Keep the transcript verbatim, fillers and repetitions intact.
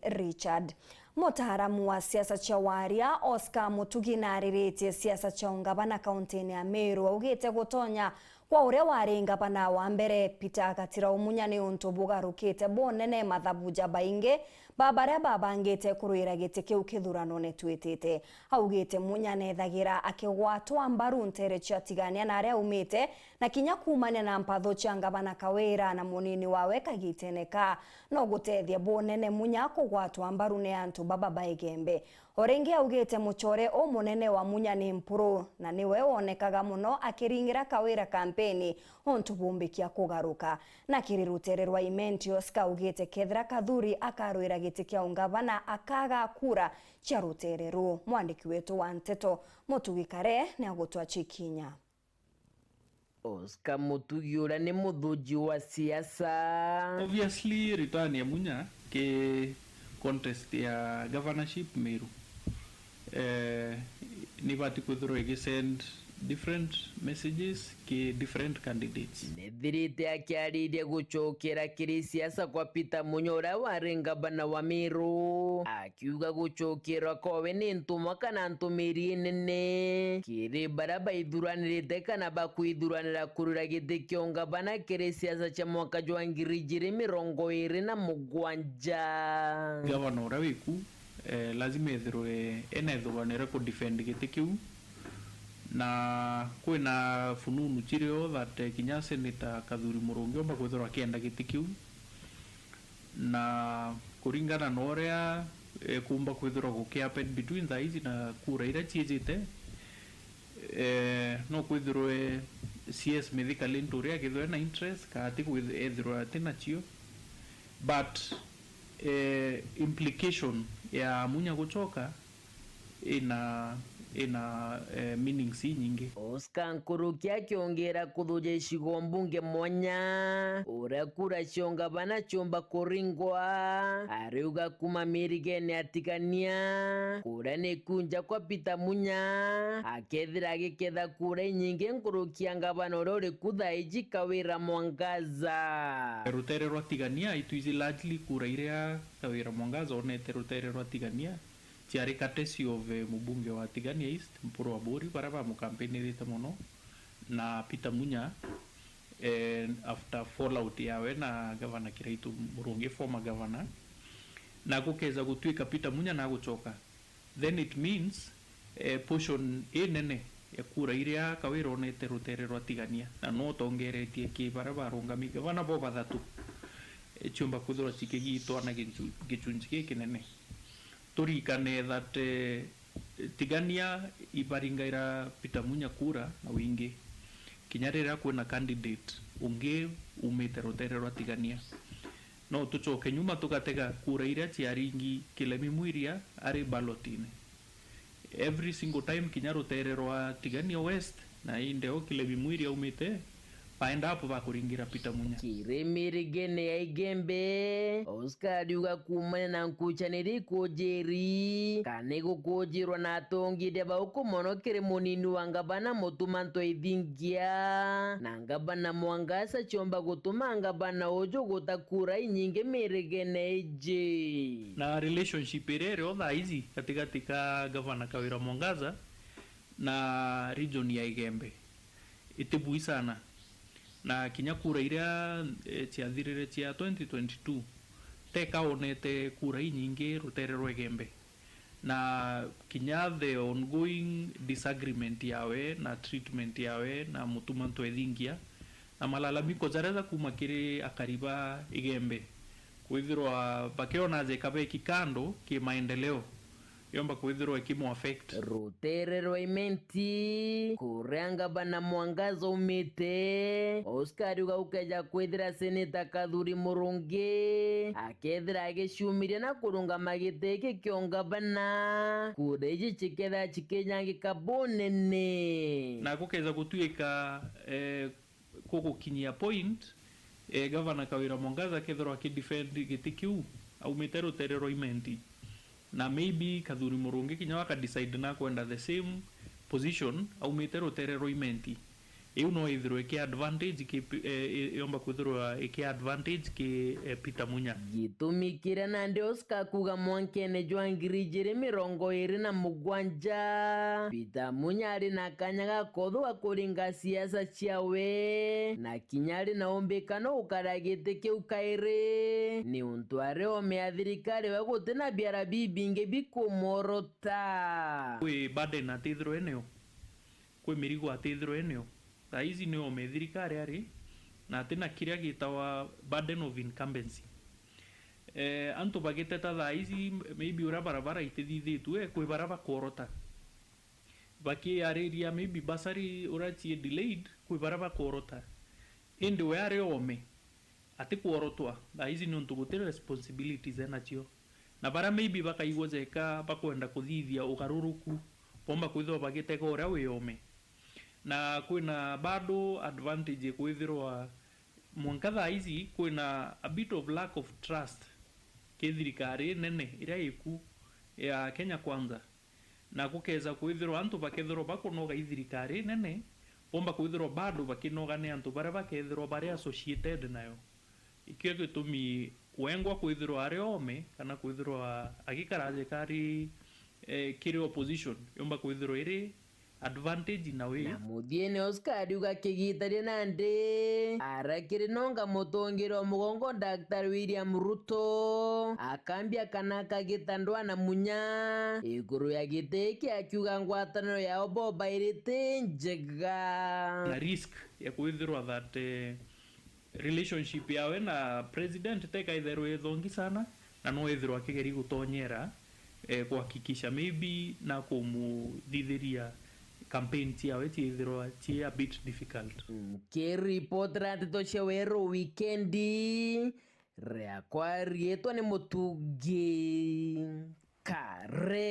Richard. Mutaaramu wa siasa cia waria, Oscar Mutugi, naariritie siasa cia ungavana kauntine ya Meru, augite gutonya kwa uria wari ngavana wa mbere, Peter Gatirau Munya, ni untu bugarukite bunene mathabu ja baingi ba baria babangite kurwira giti kiu kithuranone twitite. Augite Munya neethagira akigwatwa mbaru nteere cia Tigania na aria aumite, na kinya kuumania na mpatho cia ngavana Kawira na munini wawe kagitene ka, no gutethia bunene Munya kugwatwa mbaru ni antu baba ba Igembe. O ringi augite mucore umunene wa Munya ni Mpuru, na niwe wonekaga mono akiringira Kawira kampeni untu bumbikia kugaruka. Na kiri rutere rwa Imenti, Oscar augite kethira Kathuri akarwira giti kia ungavana akaga kura cia rutere ruu. Mwandiki wetu wa nteto Mutugi Kare ni agutwachikinya. Oscar Mutugi uria ni muthuji wa siasa. Obviously, return ya Munya ki contest ya governorship Meru, eh, ni ibati kwithirwa igi send different messages ki different candidates. Nethirite akiariria gucokera kiri siasa kwa Peter Munya uria wari ngavana wa Meru, akiuga gucokerwa kwawe ni ntumwa kana ntumiri inene kiri baria baithuranirite kana bakwithuranira kurira giti kia ungavana kiri siasa cia mwaka jwa ngiri ijiri mirongo iri na mugwanja. Gavana uria wiku, eh, lazima ethirwe ena ithurano ria ku defend giti kiu, na kwina fununu cirio that, eh, kinya Senator Kathuri Murungi omba kwithirwa akienda giti kiu, na kuringana na uria, eh, kumba kwithirwa guki happen between thaa ici na kura iria ciijite, eh, no kwithirwe C S Mithika Linturi akithirwa ena interest, kana ati kwith-, ethirwa ati nacio, but, eh, implication ya Munya gucoka ina, ina, eh, meanings inyingi. Oscar Nkuruki akiongera kuthuja icigo mbunge mwanya uria kura cia ungavana ciumba kuringwa, ariuga kuma mirigene ya Tigania, kuria ni kunja kwa Peter Munya, akethira agiketha kura inyingi nkuruki ya ngavana uria uri ku thaa iji Kawira Mwangaza. Rutere rwa Tigania, itwiji largely kura iria Kawira Mwangaza onete rutere rwa Tigania, ciari courtesy of, eh, mubunge wa Tigania East, Mpuru Aburi, baria bamukampeinirite mono, na Peter Munya, eh, after fallout yawe na Gavana Kiraitu Murungi, former governor, na gukeza gutuika Peter Munya nagucoka, then it means, eh, portion inene ya kura iria Kawira onete rutere rwa Tigania, na no utongeretie ki baria barungami gavana bo bathatu, eh, ciumba kwithirwa cikigitwa na gichu-, gichunchi gikinene. Turirikane that, eh, Tigania ibaringaira Peter Munya kura na wingi, kinya riria kwina candidate ungi umite rutere rwa Tigania. No tucoke nyuma tugatega kura iria ciaringi Kilemi Mwiria ari ballotine. Every single time kinya rutere rwa Tigania West na inde o Kilemi Mwiria aumite, baenda apo bakuringira Peter Munya. Kiri mirigene ya Igembe, Oscar ariuga kuumania na nkuchaniri ikujiri, kana igukujirwa na atongiria bauku mono kiri munini wa ngavana Mutuma Ntwethingia, na ngavana Mwangaza ciomba gutuma ngavana uju guta kura inyingi mirigene iji. Na relationship iria irio thaa ici gatigati ka Gavana Kawira Mwangaza na region ya Igembe iti bui sana, na kinya kura iria, eh, ciathirire cia twenty twenty-two, teka onete kura inyingi rutere rwa Igembe, na kinya the ongoing disagreement yawe na treatment yawe na Mutuma Ntwethingia, na malalamiko jaria ja kuma kiri akari ba Igembe, kwithirwa bakiona jeka beki kando ki maendeleo, yomba kwithirwa ikimu affect. Rutere rwa Imenti, kuria ngavana Mwangaza umite, Oscar ariuga gukeja kwithira Seneta Kathuri Murungi akethira agiciumiria na kurungama giti giki kia ungavana, kura iji cikethira cikinyangika bunene. Na gukeza gutuika, eh, kugukinyia point, eh, Gavana Kawira Mwangaza akethirwa akidefend giti kiu aumite rutere rwa Imenti, na maybe Kathuri Murungi kinya aka decide na kwenda the same position aumite rutere rwa Imenti, Iu no ithirwe iki advantage ki, eh, i- yomba kwithirwa iki advantage ki, eh, Peter Munya. Gitumi kiria nandi Oscar kuga mwankene jwa ngiri ijiri mirongo iri na mugwanja, Peter Munya ari na kanya ga kothwa kuringa siasa ciawe, na kinya ari na umbikano ukara giti kiu kairi, niuntu ari ome ya thirikari we guti na biara bibingi bikumworota. Kwi burden atithirwe eneo, kwi mirigo atithirwe eneo. Thaa ici ni ome thirikari ari, na atina kiria gitawa burden of incumbency. Eh, antu bagiteta thaa ici, maybe uria barabara itithithitue, kwi baria bakworota. Bakiariria maybe bursary uria cii delayed, kwi baria bakworota. Indi we ari ome, atikworotwa, thaa ici niuntu guti responsibilities enacio. Na baria maybe bakaigua jeka bakwenda kuthithia ugaruruku, bomba kwithirwa bagitega uria wi ome. Na kwina bado advantage kwithirwa mwanka thaa ici kwina a bit of lack of trust ki thirikari nene iria iku ya Kenya Kwanza. Na gukeza kwithirwa antu bakethirwa bakunoga i thirikari nene, bomba kwithirwa bado bakinoga ni antu baria bakethirwa bari associated nayo. Ikio gitumi wengwa kwithirwa ari ome kana kwithirwa agikara aje kari, eh, kiri opposition, yomba kwithirwa iri advantage na wi. Na muthiene Oscar ariuga kigitaria nandi arakiri nonga mutongeria wa mugongo Daktari William Ruto akambia kana akagita ndwana Munya iguru ya giti iki akiuga ngwataniro yao boba iri ti njega. Na risk ya kwithirwa that, eh, relationship yawe na president teka itherwe ithongi sana, na no ithirwa akigeri gutonyera, eh, kuhakikisha maybe na kumuthithiria campaign ciawe ciithirwa ci a bit difficult. Nkiripotera nteto cia Weru wikendi, riakwa riitwa ni Mutungi Kare.